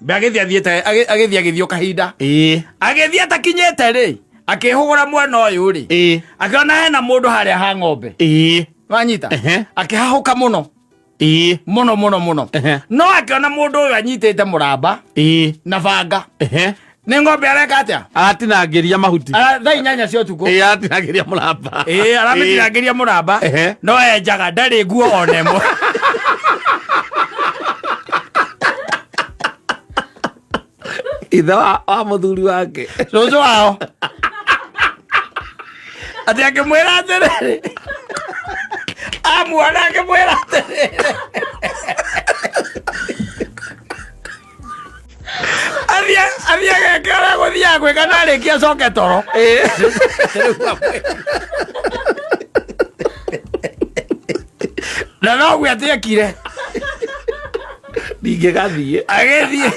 Mbe agĩthiĩ athiĩte agĩthiĩ agĩthiĩ o kahinda. Agĩthiĩ atakinyĩte rĩ, akĩhũgũra mwena ũyũ rĩ, akĩona hena mũndũ harĩa ha ng'ombe. Wanyita? Akĩhahũka mũno. Mũno mũno mũno. No akĩona mũndũ ũyũ anyitĩte mũramba na banga. Nĩ ng'ombe areka atĩa? Aratinangĩria mahuti. Thaa 8 cia ũtukũ. Aratinangĩria mũramba. Aramĩtinangĩria mũramba. No enjaga ndarĩ nguo ona ĩmwe. Ithe wa mũthuri wake. Cũcũ wao. Atĩ akĩmwĩra atĩrĩrĩ. Amuona akĩmwĩra atĩrĩrĩ. Athiĩ ageke ũrĩa gũthiaga gwĩka na arĩkia acoke toro. Na noguo atĩ ekire. Ningĩgathiĩ. Agĩthiĩ.